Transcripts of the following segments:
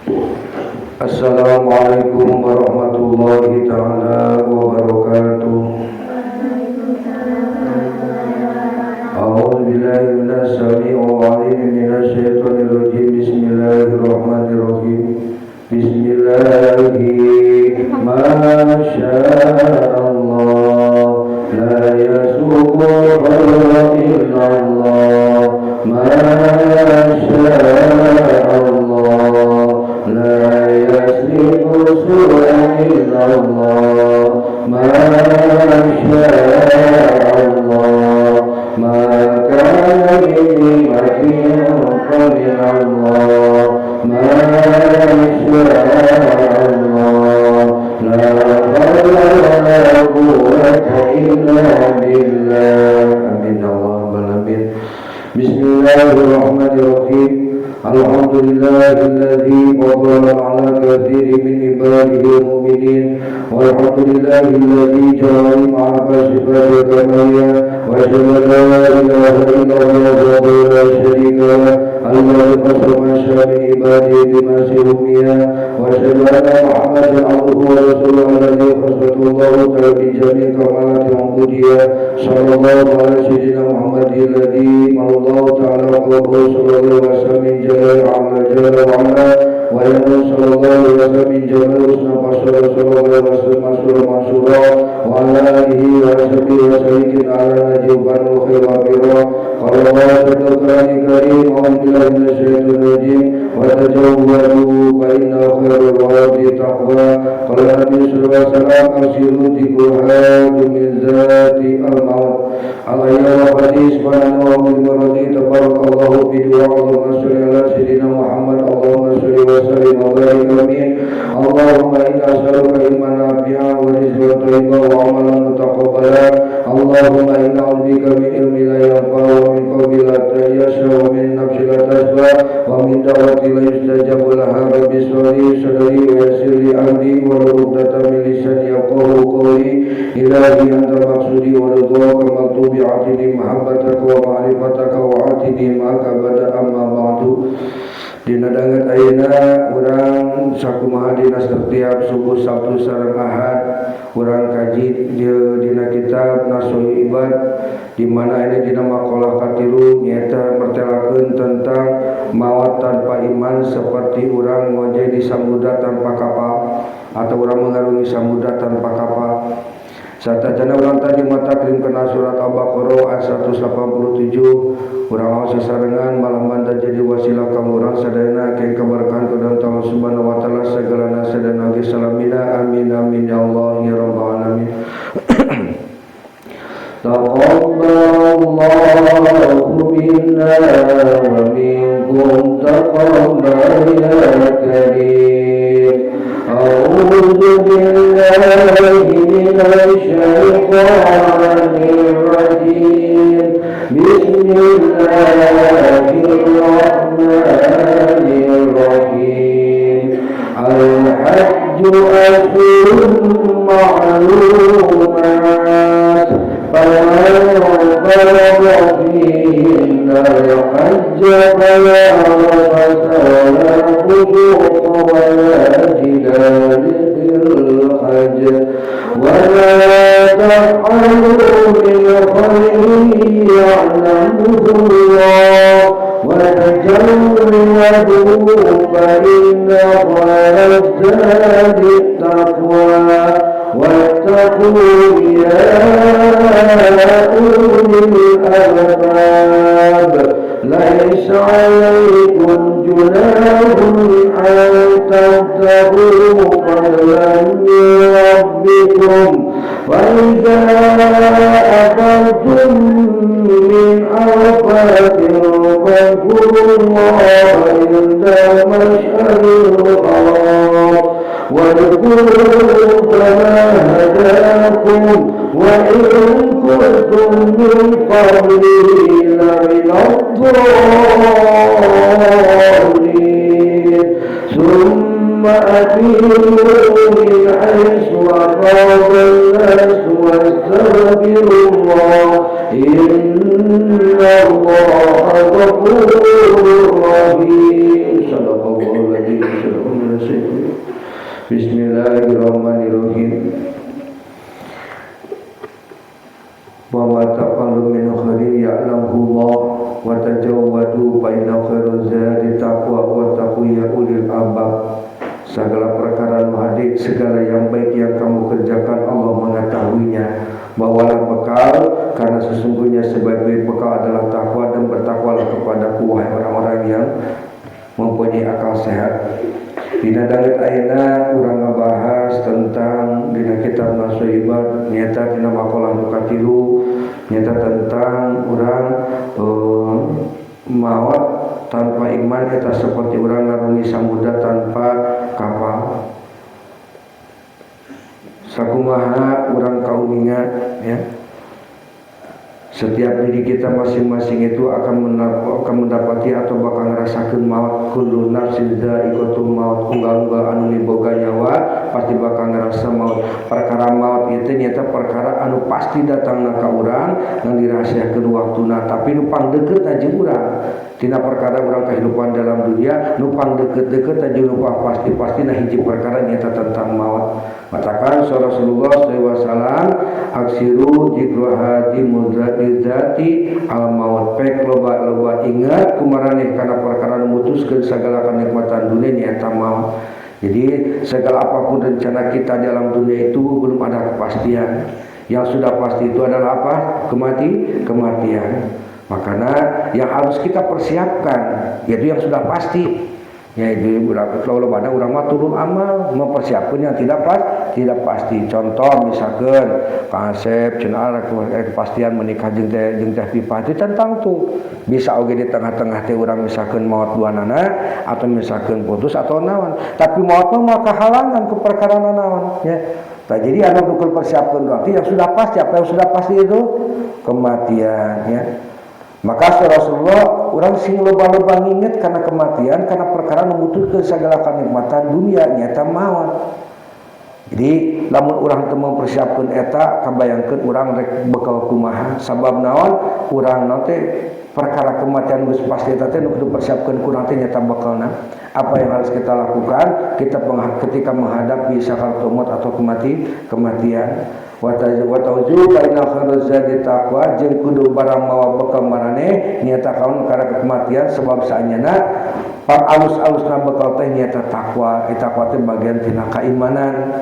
Assalamualaikum warahmatullahi taala wabarakatuh. A'udzu billahi minas samii'il 'aliim minasy syaithanir rajim. Bismillahirrahmanirrahim. Bismillahirrahmanirrahim. Ma sya'allah la yasuqu khayra illallah. Ma sya'allah la yasrifu su'a illallah. Ma sya'allah ma kana min ni'matin fa min Allah. Ma sya'allah la hawla wa la quwwata illa billah. Amin Allahumma amin. Bismillahirrahmanirrahim. Alhamdulillahilladzi faddala ala katsirin min ibadihi al-mu'minin. Walhamdulillahilladzi ja'ala ma'a sifati kamaliyah. Wa asyhadu an la ilaha illallah wahdahu la syarika lah alladzi khassa ma syaa min ibadihi bima syumiya. Wa asyhadu anna Muhammadan abduhu wa rasuluhu alladzi khassahu Allahu ta'ala bi jami'i kamalati ubudiyah. Sallallahu ala sayyidina Muhammadin alladzi Allahu ta'ala qalbuhu sallallahu alaihi wasallam min jalal ala jalal wa ala wa yanu sallallahu alaihi wasallam min jamal husna sallallahu alaihi wasallam mansura mansura wa ala alihi wa sahbihi wa sallim ala najiban wa khairu bira. Qala Allah fil Qur'anil Karim, a'udzu billahi minasy syaithanir rajim, wa tajawwadu fa inna khairal wadi taqwa. Qala Nabi sallallahu alaihi wasallam, asiru tikurhatu min zati al-maut. Al-ayat wa hadis wa bil maradi tabarakallahu bi du'a. Allahumma shalli ala sayyidina Muhammad. Allahumma shalli wa sallim wa barik amin. Allahumma inna as'aluka ilman nafi'a wa rizqan thayyiban wa amalan mutaqabbala. Allahumma inna a'udzubika min ilmin la yanfa' wa min qalbin la yakhsha wa min nafsin la tashba wa min da'watin la yustajabu laha. Rabbi shrah li sadri wa yassir li amri wa hlul 'uqdatam min lisani yafqahu qawli. Ilahi anta maqsudi wa ridhaka matlubi, atini mahabbataka wa ma'rifataka wa atini ma'aka bada amma ba'du. Dina danget ayeuna urang sakumaha dina setiap subuh Sabtu sareng Ahad urang kaji dina kitab Nasuhul Ibad, di mana ini dina makalah katilu nyaeta mertelakeun tentang maut tanpa iman seperti urang ngojek di samudra tanpa kapal atau urang mengarungi samudra tanpa kapal. Satajana urang tadi matakrim kena surat Al-Baqarah ayat 187. Urang awas sasarengan malam banda jadi wasilah kanggo urang sadayana ke keberkahan ku Allah Subhanahu wa taala segalana sadayana ge salamina. Amin amin ya Allah ya rabbal alamin. Taqabbalallahu minna wa minkum taqabbal ya karim. A'udzu billahi minasy syaithanir rajim. Bismillahirrahmanirrahim. Al-hajju ashhurun ma'lumat faman farada fihinna al-hajja fala rafatha wa la fusuqa wa la jidala fil hajj wa ma taf'alu min khairin ya'lamuhu Allah. Wa tajawwadu fa inna khairaz zadi taqwa wattaqu ya ulil albab. Laisa 'alaikum junahun an tabtaghu fadlan min rabbikum fa idza afantum min arafatin fadhkurullaha 'inda mash'aril haram واذكروا كما هداكم وإن كنتم من قبله لمن الضالين. ثم أفيضوا من حيث أفاض الناس واستغفروا الله إن الله غفور رحيم. صدق الله العظيم. Bismillahirrahmanirrahim. Wa ma taqalu min khairin ya'lamuhu Allah wa tajawwadu fa inna khairaz zadi taqwa wa taqu ya ulil albab. Segala perkara nu hade, segala yang baik yang kamu kerjakan Allah mengetahuinya. Bawalah bekal, karena sesungguhnya sebaik-baik bekal adalah takwa, dan bertakwalah kepadaku wahai orang-orang yang mempunyai akal sehat. Dina danget ayeuna urang ngabahas tentang dina kitab Nasihat nyata dina makalah nu katilu nyata tentang urang maot tanpa iman eta seperti urang ngarungi samudra tanpa kapal. Sakumaha urang kauninga ya. Setiap diri kita masing-masing itu akan mendapati atau bakal ngerasakeun maut. Kullu nafsin dha'iqatul maut, unggal-unggal anu miboga nyawa pasti bakal ngerasa maut. Perkara maut itu nyata perkara anu pasti datangna ka urang ngan dirahasiakeun waktuna, tapi nu pangdeukeut jeung urang. Tina perkara urang kehidupan dalam dunia nu pangdeukeut-deukeut jeung nu pasti-pasti nah hiji perkara nyata tentang maut. Matakan Rasulullah sallallahu alaihi wasallam aksiru dzikra hadi mudrati al maut, pek loba-loba ingat kumaraneh kana perkara nu mutuskeun sagala kenikmatan dunia nyata maut. Jadi segala apapun rencana kita dalam dunia itu belum ada kepastian. Yang sudah pasti itu adalah apa? Kematian. Makanya yang harus kita persiapkan yaitu yang sudah pasti. Yaitu kalau pada urang mah turun amal mempersiapkan yang tidak pasti. Contoh misalkan konsep cenah kepastian menikah jeung teh pipa itu tentang tuh bisa oge di tengah-tengah teh urang misalkan maot dua nana atau misalkan putus atau naon, tapi maot mah maka halangan ku perkara naon ya. Nah, jadi anu kudu persiapkan berarti yang sudah pasti, apa yang sudah pasti itu kematian ya. Maka Rasulullah urang sing loba-loba nginget karena kematian, karena perkara memutuskan segala kenikmatan dunia nyata maut. Jadi lamun urang teu mempersiapkeun eta, kabayangkeun urang rek bekal kumaha, sabab naon urang naon teh perkara kematian geus pasti eta teh nu kudu persiapkeun ku urang teh nyata bekalna. Apa yang harus kita lakukan kita ketika menghadapi sakaratul maut atau kematian. Wa tawju baina khairaz zadi taqwa, jeung kudu barang mawa bekal maraneh nyata kaun kana kematian, sebab saanyana pang alus-alusna bekal teh nyata takwa. Takwa teh bagian tina keimanan.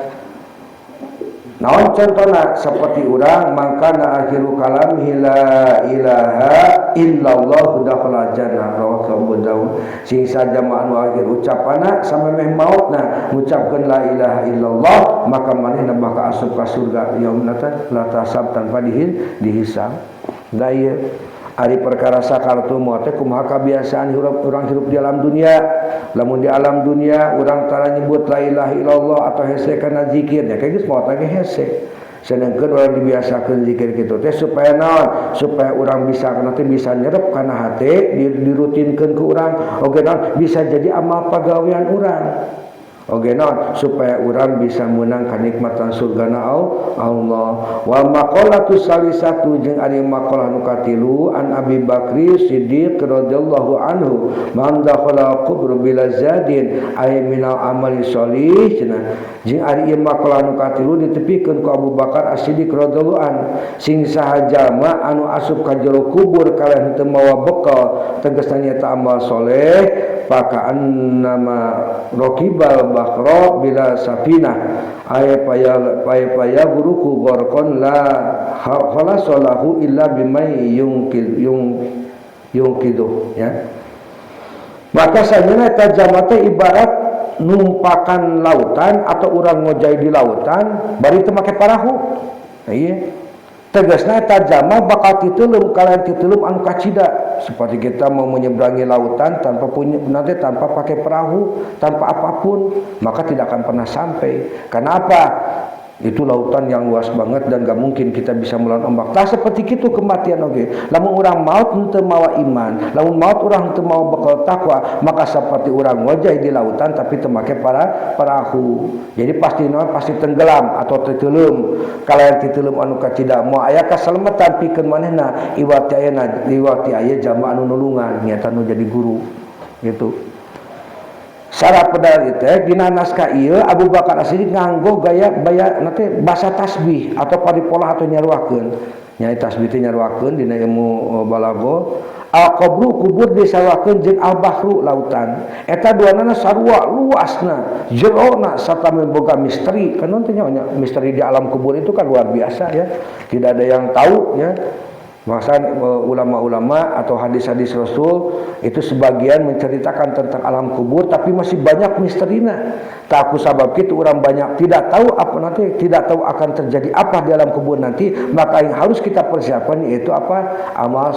Naon contona seperti urang mangkana akhiru kalamihi la ilaha illallah dakhala jannah, rawahu Abu Daud. Sing saja anu akhir ucapana samemeh mautna ngucapkeun la ilaha illallah, maka manehna bakal asup ka surga yaumna la tasab tanpa dihisab. Da ieu ari perkara sakaratul maut teh kumaha kabiasaan urang hirup di alam dunia. Lamun di alam dunia urang tara nyebut la ilaha illallah atau hese kana zikir nya kayak geus maot ge hese. Sedangkan urang dibiasakeun zikir kitu teh supaya naon? Supaya urang bisa kana teh bisa nyerep kana hate, dirutinkeun ku urang. Oge naon? Bisa jadi amal pagawean urang. Oge naon? Supaya urang bisa menang kanikmatan surgana Allah. Wal maqalatu salisatu jeung ari maqalah nu katilu an Abi Bakri Siddiq radhiyallahu anhu man dakhala qabr bila zadin ay minal amali sholih cenah. Jeung ari ieu maqalah nu katilu ditepikeun ku Abu Bakar As-Siddiq radhiyallahu an, sing saha jalma anu asup ka jero kubur kalih teu mawa bekal tegasna nyata amal soleh, pakaan nama rokibal bahro bila safinah ay paya guruku gorkon la khalasalahu illa bimai yungkidu ya. Maka sajana eta jalma teh ibarat numpakan lautan atau urang ngojay di lautan bari teu make parahu. Nah, iya. Tegasna eta jalma bakal titulum kalian titulum anu kacida, seperti kita mau menyeberangi lautan tanpa punya nanti tanpa pakai perahu, tanpa apapun, maka tidak akan pernah sampai. Karena apa? Itu lautan yang luas banget dan gak mungkin kita bisa melawan ombak. Tah seperti itu kematian oge. Lamun urang maut henteu mawa iman, lamun maut urang henteu mawa bekal takwa, maka seperti urang ngojay di lautan tapi teu make parahu. Jadi pasti naon, pasti tenggelam atau titeuleum. Kalayan titeuleum anu kacida moal aya kasalametan pikeun manehna iwati ayana, iwati aya jalma anu nulungan nyata nu jadi guru gitu. Sarah pedal itu dina naskah ieu Abu Bakar As-Siddiq nganggo gaya baya nanti bahasa tasbih atau paripolah atau nyaruakeun. Nyai tasbih teh nyaruakeun dina ilmu balaghah. Al-qabru kubur disaruakeun jeung al-bahru lautan. Eta duanana sarua luasna, jerona sarta boga misteri. Kan teh nya misteri di alam kubur itu kan luar biasa ya. Tidak ada yang tahu ya. Masa ulama-ulama atau hadis-hadis Rasul itu sebagian menceritakan tentang alam kubur, tapi masih banyak misterina. Tak aku sabab itu orang banyak tidak tahu apa nanti, tidak tahu akan terjadi apa di alam kubur nanti, maka yang harus kita persiapkan yaitu apa? Amal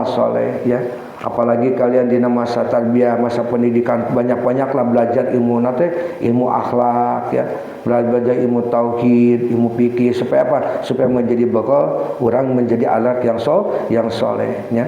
soleh ya. Apalagi kalian di masa tarbiyah, masa pendidikan, banyak-banyaklah belajar ilmu nanti, ilmu akhlak ya, belajar ilmu tauhid, ilmu fikih, supaya apa? Supaya menjadi bekal orang menjadi alat yang soleh ya.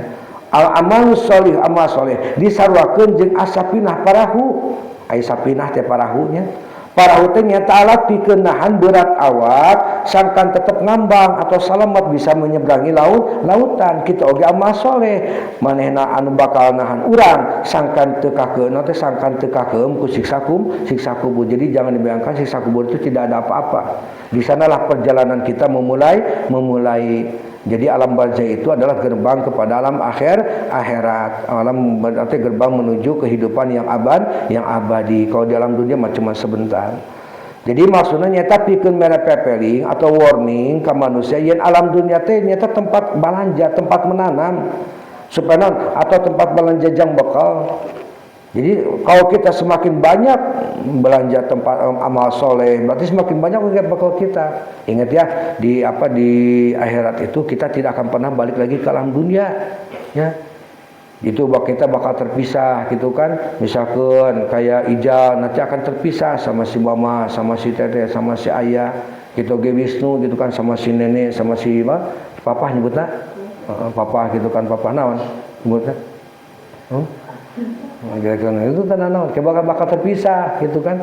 Al amal soleh, amal soleh disaruakeun jeung asapinah parahu. Ai sapinah teh parahunya. Parahu teh nyata alat pikeun nahan berat awak sangkan tetep ngambang atau selamat bisa menyeberangi lautan. Kita oge amal soleh manehna anu bakal nahan urang sangkan teu kakeun teh, sangkan teu kakeum ku siksa kubur. Jadi jangan dibayangkan siksa kubur itu tidak ada apa-apa. Di sanalah perjalanan kita memulai. Jadi alam barzah itu adalah gerbang kepada alam akhirat. Alam berarti gerbang menuju kehidupan yang yang abadi. Kalau di alam dunia mah cuma sebentar. Jadi maksudnya nyata pikeun mere pepeling atau warning ke manusia yen alam dunia teh nyata tempat balanja, tempat menanam supaya non, atau tempat belanja jang bekal. Jadi kalau kita semakin banyak belanja tempat amal soleh, berarti semakin banyak bekal kita. Ingat ya, di akhirat itu kita tidak akan pernah balik lagi ke alam dunia, ya. Itu kita bakal terpisah gitu kan. Misalkan kayak Ijal nanti akan terpisah sama si mama, sama si teteh, sama si ayah. Gitu ge Wisnu gitu kan, sama si nenek, sama si apa? Papa nyebutna? Papa gitu kan, papa naon nyebutna? Hmm? Kira-kira itu kan naon, kayak bakal terpisah gitu kan.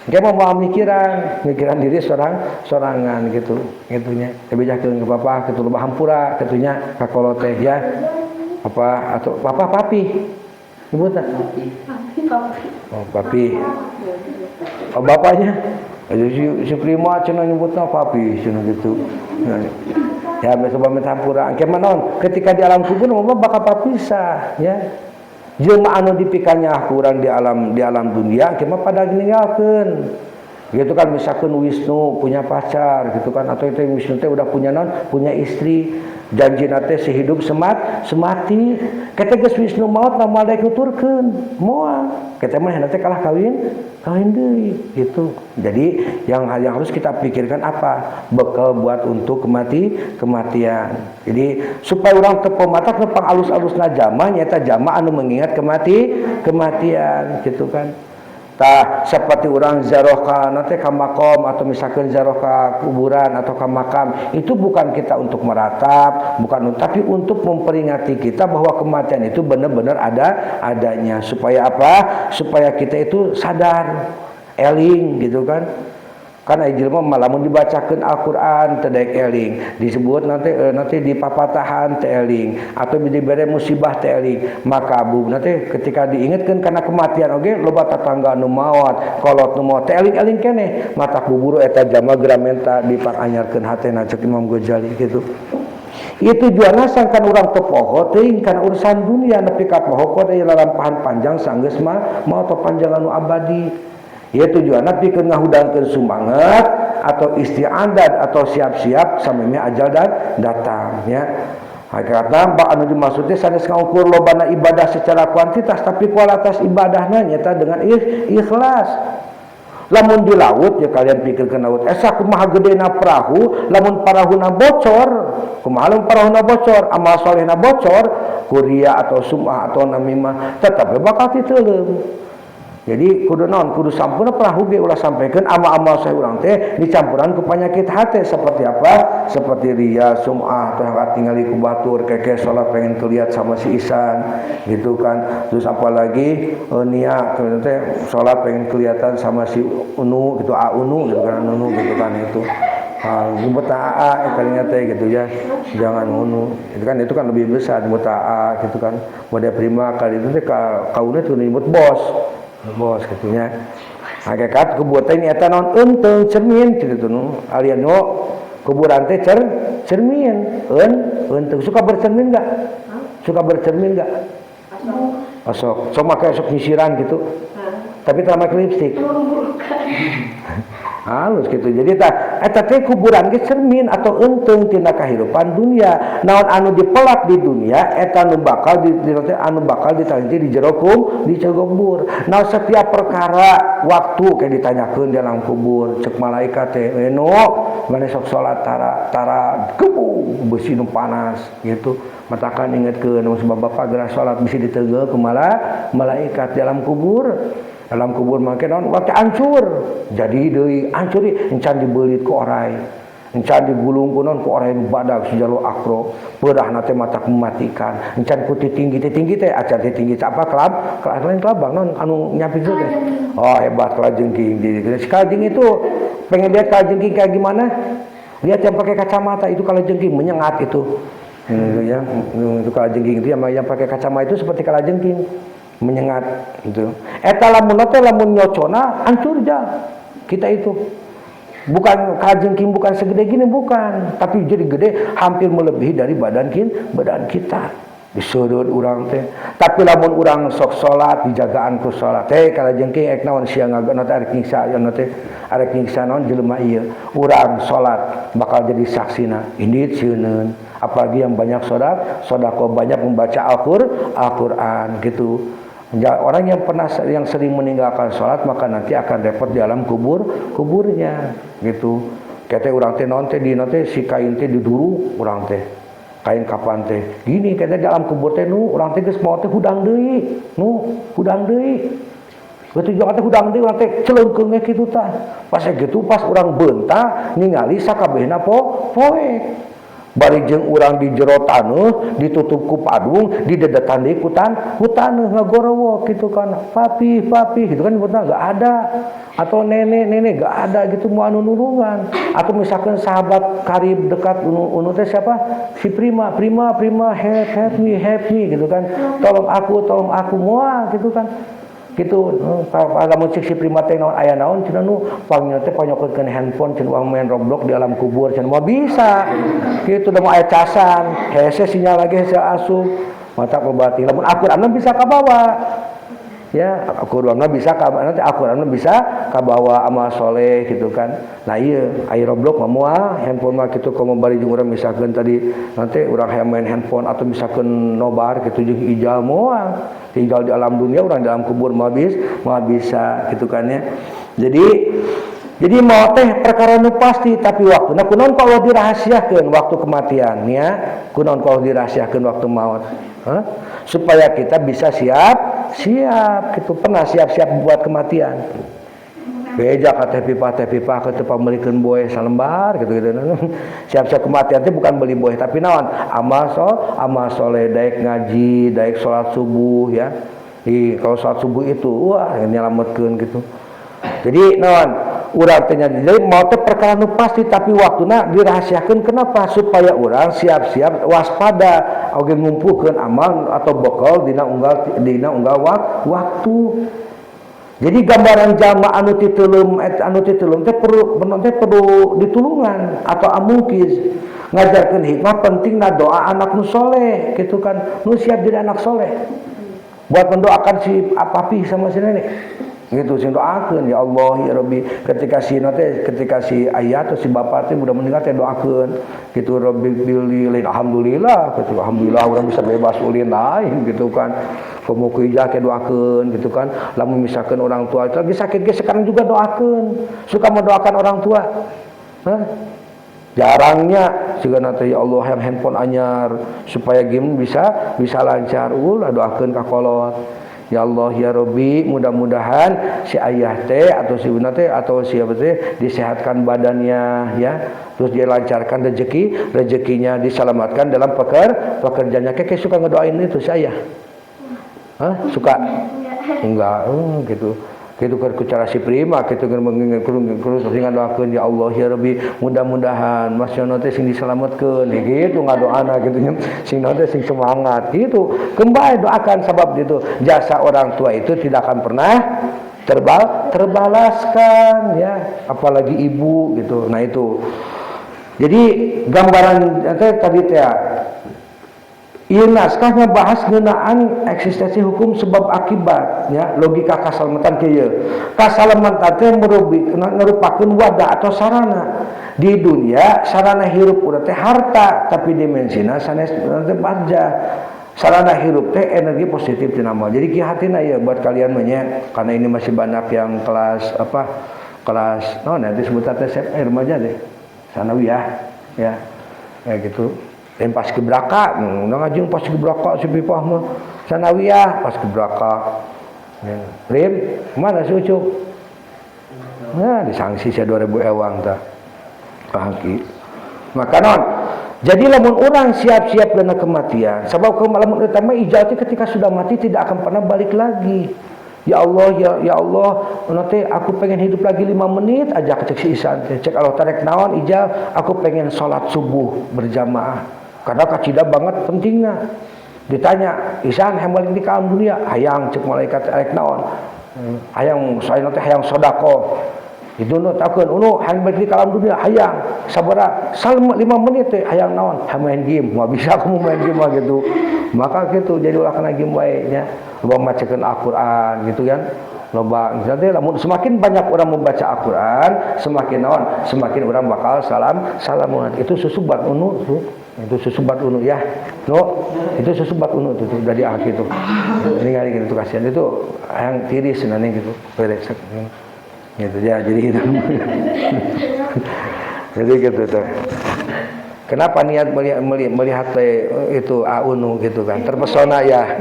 Kayak mau mikiran diri sorangan gitu, gitunya. Tapi bejakeun ke papa gitu, loba hampura gitunya ka kolot teh ya. Papa atau papa papi. Nyebutna? Papi, papi. Oh, papi. Oh, bapaknya. Si Prima cenah nyebutna papi cenah gitu. Nah, ya besok pamit hampura. Engke mah naon? Ketika di alam kubur mah bakal papisah ya. Jelema anu dipikanya kurang di alam dunia engke mah pada ninggalkeun. Gitu kan, misalkan Wisnu punya pacar gitu kan, atau itu Wisnu teh udah punya non, punya istri, janji nate sehidup semati. Ketika geus Wisnu maut na moal daek nuturkeun, moal. Kita mah nanti kalah kawin deui gitu. Jadi yang harus kita pikirkan apa? Bekal buat untuk kematian. Jadi supaya orang teu mata nepang alus-alusna jama nyata jama anu mengingat kematian gitu kan. Tah seperti orang ziarah ka nanti ka makom atau misalkan ziarah ka kuburan atau ka makam, itu bukan kita untuk meratap, bukan, tapi untuk memperingati kita bahwa kematian itu benar-benar ada adanya. Supaya apa? Supaya kita itu sadar, eling gitu kan. Kan aya jelema mah lamun dibacakeun Al-Qur'an teu daek eling, disebut nanti di papatahan teu eling, atau dibere musibah teu eling. Maka bu nanti ketika diingetkeun kana kematian oge loba tetangga nu maot, kolot nu maot, teu eling-eling keneh, matak buburu eta jalma geura menta dipanganyarkeun hatena, cek Imam Ghazali gitu. Itu tujuanna sangkan urang teu poho teuing kana urusan dunia nepi ka poho kod aya lalampahan panjang sanggeus mah maot atau panjang anu abadi. Ya tujuanna pikeun ngahudangkeun sumanget atau istiadat atau siap-siap samemeh ajal dan datang ya. Hakikatna bak anu dimaksud teh sanes ngukur lobana ibadah secara kuantitas, tapi kualitas ibadahna nyata dengan ikhlas. Lamun di laut ya, kalian pikirkeun laut esa kumaha gedena perahu, lamun parahuna bocor kumaha? Lamun parahuna bocor, amal solehna bocor ku ria atau sum'ah atau namimah, tetap bakal titeuleum. Jadi kudu naon? Kudu sampurna perahu ge, ulah sampaikan amal-amal saya urang teh dicampuran ku penyakit hati seperti apa? Seperti ria, sum'ah, atau yang tinggali ku batur, keke salat pengen kelihat sama si Isan gitu kan. Terus apalagi niat teh salat pengen kelihatan sama si Unu gitu, A Unu gitu kan, Unu gitu kan itu. Ah, nyebut AA kalinya teh gitu ya. Jangan Unu. Itu kan lebih besar nyebut AA gitu kan. Mode prima kali itu teh kauna tuh nyebut bos. Bos kitu nya. Hakikat kubur teh eta naon eunteung cermin kitu nu alian nu kuburan teh cermin eunteung. Suka bercermin enggak? Suka bercermin enggak? Sok sok make sok nyisiran gitu. Tapi tara make lipstik. Halus gitu. Jadi tah eta teh kuburan ge cermin atau eunteung tina kahirupan dunia. Naon anu dipelak di dunia eta nu bakal di anu bakal ditanya di jero di kubur. Nah setiap perkara waktu kayak ditanyakeun dalam kubur cek malaikat teh eno maneh sok salat tara tara gebung besi nu panas gitu. Matakan ingetkeun sebab bapak geura salat bisi diteunggeul ku malaikat dalam kubur. Dalam kubur mangke naon waktu hancur jadi deui hancur encan dibeulit ku orai encan digulung ku naon ku orai nu badag sejalo akro peurahna teh matak mematikan encan ku tinggi tinggi teh acan tinggi apa kelab lain kelabang naon anu nyapik teh oh hebat kalajengking. Jadi kalajengking itu pengen lihat kalajengking kayak gimana, lihat yang pakai kacamata itu kalajengking menyengat itu. Ya itu kalajengking itu yang pakai kacamata itu seperti kalajengking menyengat gitu. Eta lamun teh lamun nyocona hancur ja kita itu. Bukan kalajengking bukan segede gini bukan, tapi jadi gede hampir melebihi dari badan kita. Disudut urang teh. Tapi lamun urang sok salat dijagaan ku salat teh kalajengking ek naon sia ngagana teh arek nyiksa aya teh arek nyiksa naon jelema ieu. Urang salat bakal jadi saksina. Indit sieun. Apalagi yang banyak sedekah banyak membaca Al-Qur'an gitu. Orang yang pernah yang sering meninggalkan sholat maka nanti akan repot di alam kuburnya gitu. Kete urang teh naon teh di naon teh si kain teh diduru urang teh. Kain kapan teh. Gini kete di alam kubur teh nu urang teh geus maot teh hudang deui. Nu hudang deui. Betul jangan teh hudang deui urang teh celeungkeung we kitu tah. Pas gitu pas urang beunta ningali sakabehna poek. Bari jeung urang di jero taneuh ditutup ku padung didedetan deui ku taneuh ngagorowok gitu kan. Papi papi gitu kan betul enggak ada, atau nenek nenek enggak ada gitu mau anu nulungan, atau misalkan sahabat karib dekat unu teh siapa si Prima Prima Prima help help me gitu kan, tolong aku moal gitu kan gitu. Kalau cek si Prima teh naon aya naon cenah nu panggil teh panyokeun handphone cenah urang main Roblox di alam kubur cenah moal bisa gitu, udah mau aya casan hese sinyal lagi hese asup mata berarti lamun Al-Qur'an bisa kabawa ya, Al-Qur'an bisa kabawa, nanti Al-Qur'an bisa kabawa amal soleh gitu kan. Nah iya aya Roblox mah moal handphone mah gitu komo bari jeung urang misalkeun tadi nanti urang hayang main handphone atau misalkeun nobar gitu jeung ijal moal tinggal di alam dunia orang dalam kubur mau bisa gitu kan ya. Jadi mau teh perkara nu pasti tapi waktu nah kunaon ku Allah dirahasiakeun waktu kematian ya, kunaon ku Allah dirahasiakeun waktu maut? Hah? Supaya kita bisa siap gitu. Pernah siap-siap buat kematian? Beja ka teh pipa ke teh pamelikeun boeh salembar gitu gitu. Siap-siap kematian teh bukan beli boeh tapi naon amal soleh, daek ngaji, daek salat subuh ya. Kalau salat subuh itu wah nyelametkeun gitu. Jadi naon urang teh jadi mau teh perkara nu pasti tapi waktuna dirahasiakeun kenapa? Supaya urang siap-siap waspada oge ngumpulkeun amal atau bekal dina unggal waktu. Jadi gambaran jalma anu titeuleum teh perlu teh perlu ditulungan atau amungkiz ngajarkeun hikmah pentingna doa anak nu soleh gitu kan, nu siap jadi anak soleh buat mendoakan si papi sama si nenek gitu, sing doakeun ya Allah ya Rabbi ketika si nate ketika si ayah atau si bapak teh udah meninggal teh doakeun gitu Rabbi billi alhamdulillah gitu, alhamdulillah urang bisa bebas ulin lain gitu kan. Komo ku ijah ke doakeun gitu kan. Lamun misalkan orang tua lagi sakit ge sekarang juga doakeun. Suka mendoakan orang tua? Hah? Jarangnya siga nanti ya Allah yang handphone anyar supaya game bisa lancar ulah doakeun ka kolot. Ya Allah ya Rabbi mudah-mudahan si ayah teh atau si bunda teh atau siapa teh disehatkan badannya ya, terus dia lancarkan rezekinya, diselamatkan dalam pekerjaannya. Keke suka ngedoain itu si ayah? Hah? Suka? Enggak, gitu. Kitu keur cara si Prima kitu keur sing ngadoakeun ya Allah ya Rabbi mudah-mudahan Mas Yono teh sing diselametkeun gitu ngadoana kitu nya sing naon teh sing semangat gitu. Kembali doakan sabab itu jasa orang tua itu tidak akan pernah terbalaskan ya, apalagi ibu gitu. Nah itu. Jadi gambaran teh tadi teh ieu naskah ngebahas ngeunaan eksistensi hukum sebab akibat ya, logika kasalamatan kieu. Kasalamatan teh merupakan wadah atau sarana di dunia, sarana hirup urang teh harta tapi dimensina sanes teh barja. Sarana hirup teh energi positif tina mah. Jadi kieu hatina ya buat kalian mah nya, karena ini masih banyak yang kelas apa? Kelas naon nanti sebutan teh remaja deh. Sanawiyah ya. Ya gitu. Dan paskibraka, udah ngajeng paskibraka si Pipah mah. Sanawiyah paskibraka. Ya. Rim, mana si Ucup? Nah, disangsi saya 2000 ewang tah. Kahaki. Maka non, jadi lamun orang siap-siap dina kematian, sebab lamun utama ijal teh ketika sudah mati tidak akan pernah balik lagi. Ya Allah, ya Allah, nanti aku pengen hidup lagi 5 menit aja cek si Isan teh. Cek Allah tarek naon ijal, aku pengen sholat subuh berjamaah. Karena kacida banget pentingnya. Ditanya, Isan hayang balik di alam dunia, hayang cek malaikat rek naon. Hayang saya nanti hayang sedekah. Itu nu takeun unu hayang balik di alam dunia, hayang sabaraha 5 menit teh hayang naon? Hayang main game. Moal bisa aku main game mah gitu. Maka gitu jadi ulah kana game wae nya. Loba macakeun Al-Qur'an gitu kan. Loba misalnya lamun semakin banyak orang membaca Al-Qur'an, semakin naon? Semakin orang bakal salaman. Itu susubat unu tuh. Itu susubat unu ya. No, itu susubat unu tuh, tuh dari akhir itu. Ini kali gitu kasihan itu yang tiris sebenarnya gitu. Beres. Gitu ya, jadi gitu. Jadi gitu tuh. Kenapa niat melihat itu Aunu gitu kan? Terpesona ya.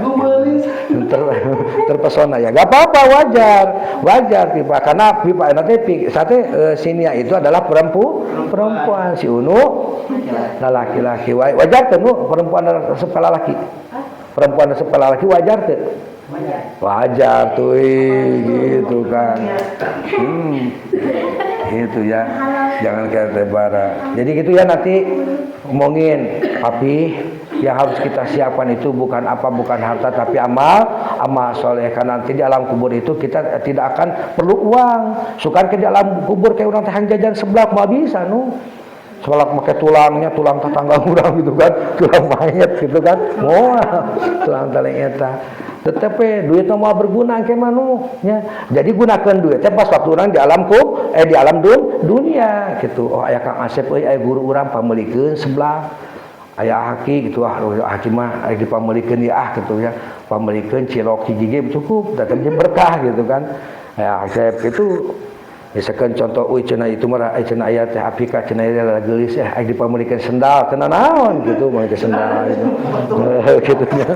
Terpesona ya. Gak apa-apa, wajar. Wajar pipa karena pipa nanti sate sinia itu adalah perempuan si Unu laki-laki. Wajar tuh perempuan resep ka lalaki. Perempuan resep ka lalaki wajar tuh. Wajar tuh gitu kan. Gitu ya. Jangan kayak tebara. Jadi gitu ya nanti ngomongin papi yang harus kita siapkan itu bukan apa, bukan harta tapi amal soleh. Karena nanti di alam kubur itu kita tidak akan perlu uang. Sukan ke di alam kubur kayak orang tahan jajan seblak mah bisa nu. Seblak pakai tulangnya, tulang tetangga urang gitu kan, tulang mayat gitu kan. Moal tulang taleng eta. Tetapi duit mah berguna ke manu nya. Jadi gunakan duitnya pas waktu orang di alam di alam dunia gitu. Oh aya Kang Asep euy, aya guru urang pameulikeun seblak. Aya Haki gitu, ah Haki mah aya dipameulikeun ya ah gitu ya. Pameulikeun cilok hiji ge cukup, datang berkah gitu kan. Aya Asep itu misalkan contoh euy cenah itu mah cenah aya teh Afika cenah aya geulis aya dipameulikeun sendal cenah naon gitu, meulikeun sendal gitu. Gitu nya.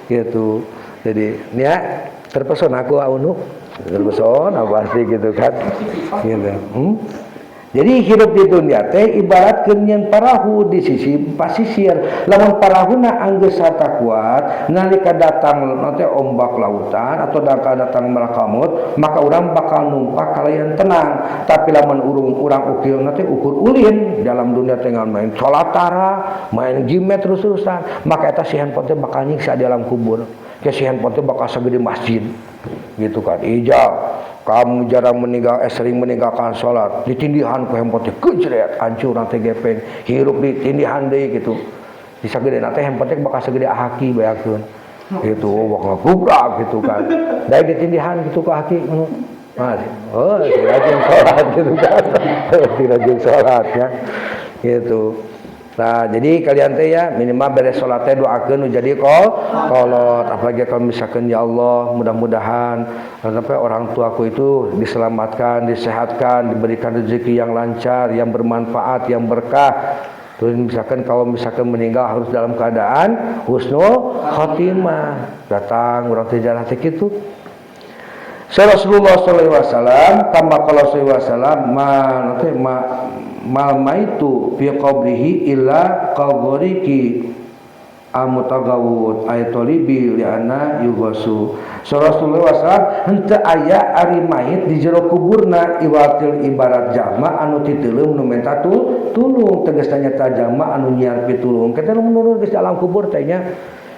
Gitu. Jadi ya terpesona aku Aunu, terpesona pasti gitu kan. Gitu. Jadi hidup di dunia teh ibarat nyeun parahu di sisi pasisir. Lamun parahuna anggeus sarta kuat, nalika datang nanti ombak lautan atau datang malakal maut, maka urang bakal numpak kalayan tenang. Tapi lamun urang ukil nanti ukur ulin dalam dunia teh ngan main salat tara, main game terus-terusan, maka eta si handphone teh bakal nyiksa di alam kubur. Ke si handphone teh bakal sagede masjid. Gitu kan. Ijab kamu jarang sering meninggalkan sholat, ditindihan ku handphone teh kejret, hancur nanti gepeng, hirup ditindihan deui gitu. Bisa gede nanti handphone teh bakal segede haki bayangkeun. Gitu, oh, bakal gubrak gitu kan. Dari ditindihan gitu ke haki ngono. Nah, oh, si rajin sholat gitu kan. Si rajin sholat ya. Gitu. Nah, jadi kalian teh ya minimal beres sholat teh doakeun nu jadi kolot. Apalagi kalau misalkan ya Allah mudah-mudahan sampai orang tuaku itu diselamatkan, disehatkan, diberikan rezeki yang lancar, yang bermanfaat, yang berkah. Terus misalkan kalau misalkan meninggal harus dalam keadaan husnul khotimah. Datang urang teh jarah teh kitu. Rasulullah sallallahu alaihi wasallam kama qala sallallahu alaihi wasallam ma nanti ma mal maitu fi qabrihi illa qadriki Al-mutagawwud ay talibi li'anna yughasu. So Rasulullah SAW henteu aya ari mayit di jero kuburna iwatil ibarat jama anu titeuleum nu menta tulung tegasna nyata jama anu nyiar pitulung. Kita nu nurun geus di alam kubur teh nya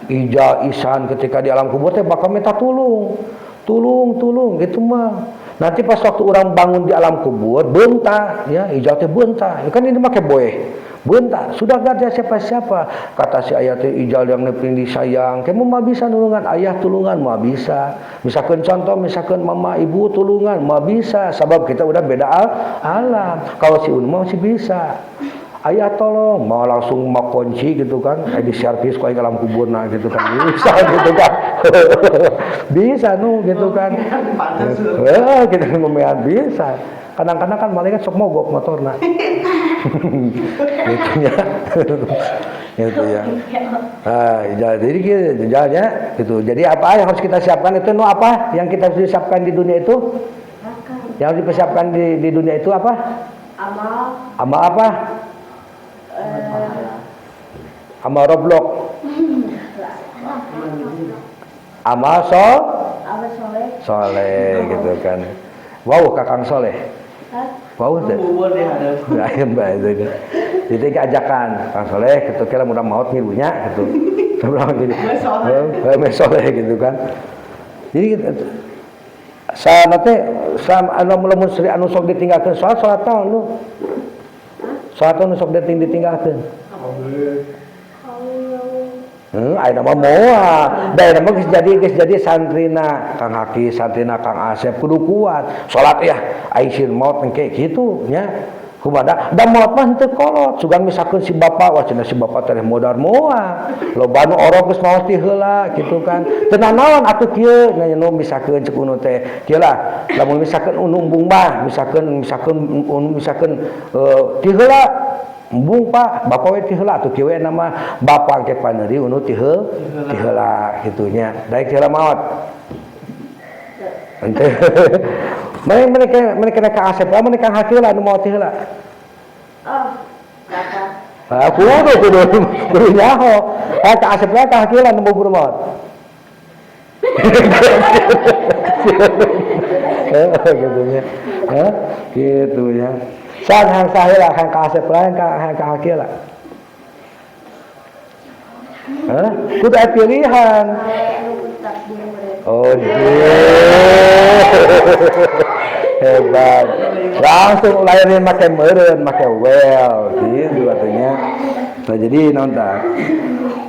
ija isan ketika di alam kubur teh bakal minta tulung. Tulung tulung gitu mah. Nanti pas waktu orang bangun di alam kubur beunta ya ija teh beunta. Ya kan ini make boeh. Bentar, sudah gak ada siapa-siapa. Kata si ayah teh ijal yang nepring disayang. Kamu mah bisa nulungan ayah tulungan mah bisa. Misalkan contoh, misalkan mama ibu tulungan mah bisa. Sebab kita udah beda alam. Kalau si Unma masih bisa. Ayah tolong, mau langsung mau kunci gitu kan. Di servis kok alam kubur nah gitu kan. Bisa gitu kan. Bisa nu gitu kan. Kita ngomean bisa. Kadang-kadang kan malaikat sok mogok motorna. Gitu ya. Gitu ya. Nah, jadi gitu jalannya gitu. Jadi apa yang harus kita siapkan itu nu apa? Yang kita harus siapkan di dunia itu? Yang harus dipersiapkan di dunia itu apa? Amal. Amal apa? Amal Roblox. Amal soleh. Soleh gitu kan. Wow, Kakang Soleh. Wow, teh. Jadi ajakan Kang Soleh gitu kira mudah maut ngilunya gitu. Gini. Soleh gitu kan. Jadi sana teh anu lamun sri anu sok ditinggalkeun salat salat taun nu. Salat anu sok ditinggalkeun. Ayeuna mah moal. Da ayeuna mah geus jadi santrina Kang Haki, santrina Kang Asep kudu kuat. Salat ya, ai sieun maot engke kitu nya. Kumaha da maot mah henteu kolot. Sugan misalkeun si bapak wah cenah si bapak teh modar moal. Loba nu orok geus maot ti heula kitu kan. Teu nanaon atuh kieu nya nu misalkeun cek unu teh. Kieu lah, lamun misalkeun unu embung mah, misalkeun unu misalkeun ti heula embung Pak, bapak we ti heula atuh kieu we nama bapak ke paneuri unu ti heula kitu nya. Daek ti heula maot. Henteu. Mereka ka Asep, mereka hakil anu maot ti heula. Oh, bapak. Ah, kudu nyaho. Ah, ka Asep ka hakil anu bubur maot. Gitu nya. Hah? Gitu ya. San hang sahila hang ka Asep lain ka hang ka hakil. Hah? Kudu aya pilihan. Oh, hebat. Langsung lahirnya make meureun, make well gitu artinya. Nah, jadi nonton.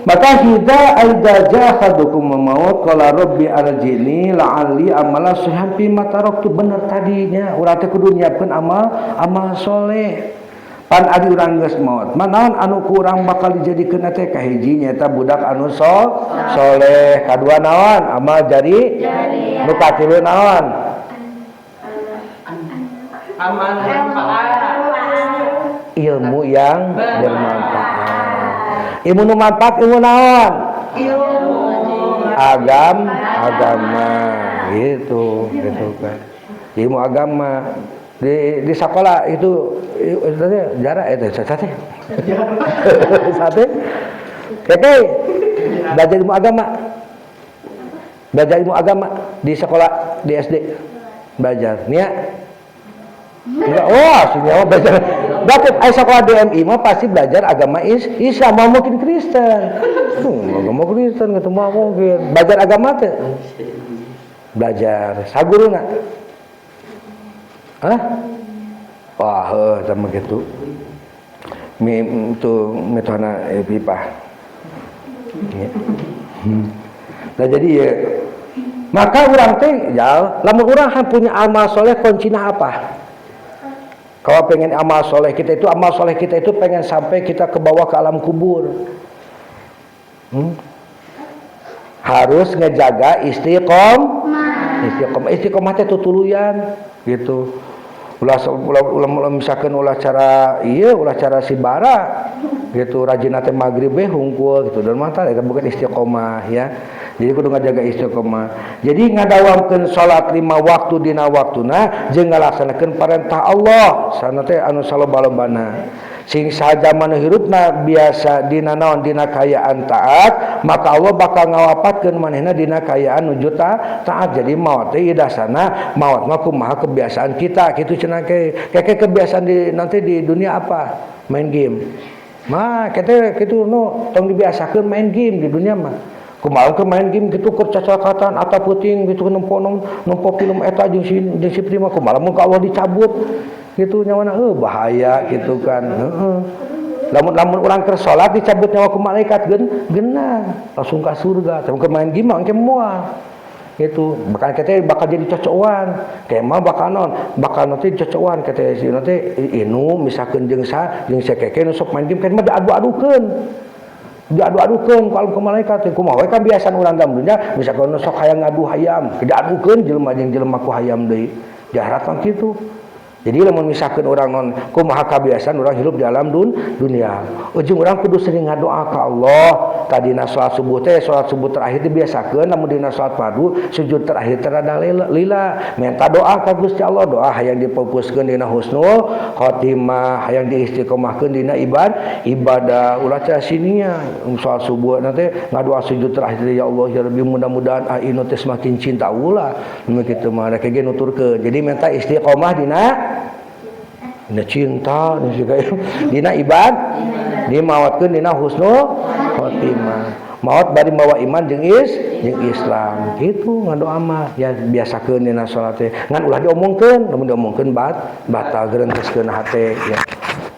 Maka kita aida jahadukum maut qala rabbi arjini la'alli amala salihan fi ma taraktu. Bener tadinya urang teh kudu nyiapkeun amal soleh. Pan ari urang geus maot mah naon anu ku urang bakal dijadikeun teh kahiji nyaeta budak anu soleh, kadua naon amal jari, nu katilu naon amal manfaat, ilmu yang bermanfaat. Ilmu nu manfaat ilmu naon? Ilmu agama gitu gitu kan. Ilmu agama di sekolah itu jarak itu sate sate keke belajar ilmu agama, belajar ilmu agama di sekolah di SD belajar nia enggak, oh aslinya belajar berarti sekolah DMI mah pasti belajar agama Islam, mau mungkin Kristen, agama Kristen gitu mau mungkin belajar agama teh belajar saguruna. Hah? Wah, sama gitu. Mi itu metona pipa. Ya. Nah jadi ya, maka orang teh ya, lamun urang punya amal soleh kuncinya apa? Kalau pengen amal soleh kita itu, amal soleh kita itu pengen sampai kita ke bawah ke alam kubur. Harus ngejaga istiqomah. Istiqomah, istiqomah teh tutuluyan gitu. Ulah ulah misalkan ulah cara iya ulah cara si bara gitu rajin teh maghrib we hungkul gitu dan mata itu bukan istiqomah ya. Jadi kudu ngajaga istiqomah. Jadi ngadawamkeun salat 5 waktu dina waktuna jeung ngalaksanakeun parentah Allah sana teh anu saloba-lobana. Sing sajaman hirupna biasa dina naon dina kayaan taat, maka Allah bakal ngawapatkeun manehna dina kayaan nuju taat. Jadi maot teh dasarna maot mah kumaha kebiasaan kita kitu cenah ke kebiasaan di nanti di dunia apa? Main game. Mah kita kitu nu tong dibiasakeun main game di dunia mah. Kumaha ke main game kitu keur cacakatan atau puting kitu nempo film eta jeung si Prima kumaha mun ka Allah dicabut gitu nyawana bahaya gitu kan. Heeh. Lamun urang keur salat dicabut nyawa ku malaikat geuna langsung ka surga. Tapi keur main game mah engke moal. Gitu. Bahkan kita bakal jadi cocokan. Kayak mah bakal non, bakal nanti cocokan kata si nanti inu misalkan jeung sa jeung sekeke nu sok main game kan mah diadu-adukeun. Diadu-adukeun ku alam ku malaikat. Kumaha we kan biasaan urang dalam dunya misalkan nu sok hayang ngadu hayam, diadukeun jelema jeung jelema ku hayam deui. Di akhirat mah kitu. Jadi lamun misalkan orang non kumaha kabiasaan orang hidup di alam dunia. Ujung orang kudu sering ngadoa ka Allah. Tadina salat subuh teh salat subuh terakhir dibiasakeun lamun dina salat fardu sujud terakhir terada lila. Minta doa ka Gusti Allah, doa hayang dipupuskeun dina husnul khotimah, hayang diistiqomahkeun dina ibadah. Ulah teh sinia salat subuh nanti ngadoa sujud terakhir ya Allah ya Rabbi mudah-mudahan inu teh semakin cinta ulah. Nu kitu mah rek ge nuturkeun. Jadi minta istiqomah dina cinta dina ibad dimawatkeun dina husnul khotimah. Maot bari mawa iman jeung Islam gitu ngadoa mah ya biasakeun dina salat teh ngan ulah diomongkeun, lamun diomongkeun batal gerenteskeun hate ya.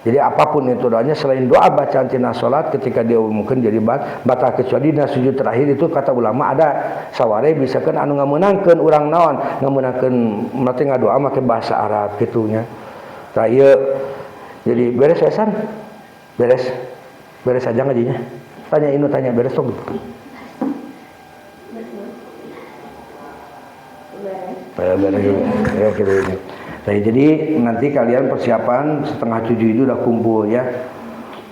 Jadi apapun itu doanya selain doa bacaan tina salat ketika diomongkeun jadi batal kecuali dina sujud terakhir itu kata ulama ada saware bisakeun anu ngameunangkeun urang naon ngameunangkeun nanti ngadoa make bahasa Arab kitu nya. Tah ieu jadi beres esan beres beres aja ngajinya. Tanya inu tanya beres tong. Beres ya gitu ini. Nah, jadi nanti kalian persiapan 6:30 itu udah kumpul ya.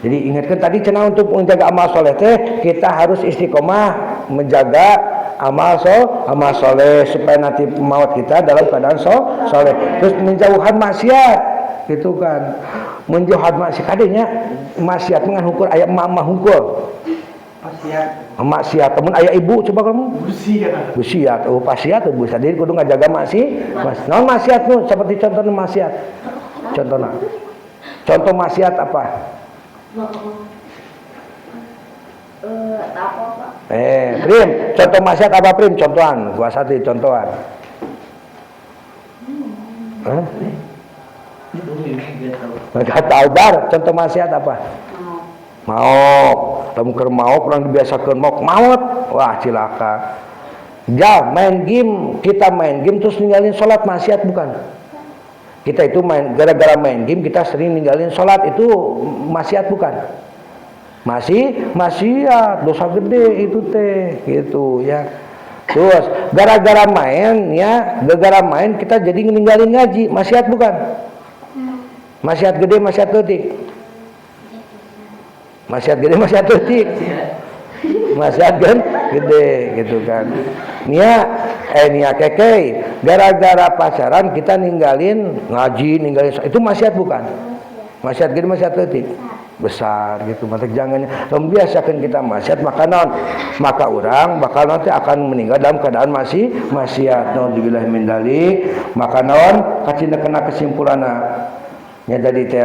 Jadi ingatkan tadi cenah untuk menjaga amal soleh teh kita harus istiqomah menjaga amal soleh supaya nanti maut kita dalam keadaan soleh. Terus menjauhan maksiat gitu kan. Menjauhan maksiat kadenya maksiat mengan hukur aya emak-emak hungkul. Maksiat. Maksiat temen aya ibu coba kamu. Busiat. Busiat. Oh pasiat oh busiat. Jadi kudu ngajaga maksiat. Naon maksiat nu seperti contohna maksiat. Contohna. Contoh maksiat apa? Apa, Pak? Prim, contoh maksiat apa Prim? Contohan, gua satu contohan. Hah? Enggak tahu bar, contoh maksiat apa? Maok. Lamun keur maok urang dibiasakeun maok, maot. Wah, cilaka. Ja, main game, kita main game terus ninggalin salat maksiat bukan? Kita itu main gara-gara main game kita sering ninggalin salat itu maksiat bukan? Masih maksiat, dosa gede itu teh gitu ya. Terus gara-gara main ya, gara-gara main kita jadi ninggalin ngaji, maksiat bukan? Maksiat gede, maksiat leutik. Maksiat gede, maksiat leutik. Maksiat gede gitu kan. Nia nia keke, gara-gara pacaran kita ninggalin ngaji, ninggalin itu maksiat bukan? Maksiat gede, maksiat leutik. Besar gitu. Maka jangan membiasakan kita maksiat maka non, maka orang bakal nanti akan meninggal dalam keadaan masih maksiat. Naudzubillah min dzalik. Maka non kacina kena kesimpulanna. Nya jadi teh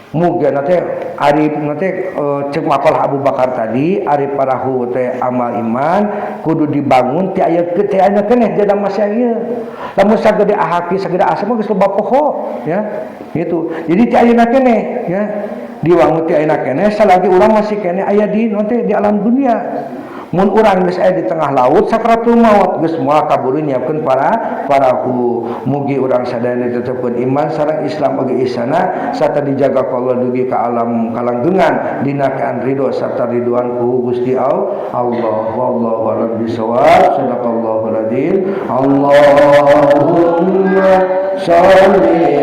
muga nanti ari nanti cek makalah Abu Bakar tadi ari parahu teh amal iman kudu dibangun ti aya teh aya keneh jadang masih ieu. Lamun sagede ahaki sagede asap mah geus loba poho ya gitu. Jadi ti ayeuna keneh ya diwangun ti ayeuna keneh salagi urang masih keneh aya di nanti di alam dunia. Mun urang geus aya di tengah laut sakratul maut geus moal kaburu nyiapkeun para parahu. Mugi urang sadayana ditetepkeun iman sareng Islam oge ihsana sarta dijaga ku Allah dugi ka alam kalanggengan dina kaan ridho sarta ridwan ku Gusti Allah. Wallahu a'lam bishawab. Sadaqallahul azim. Allahumma shalli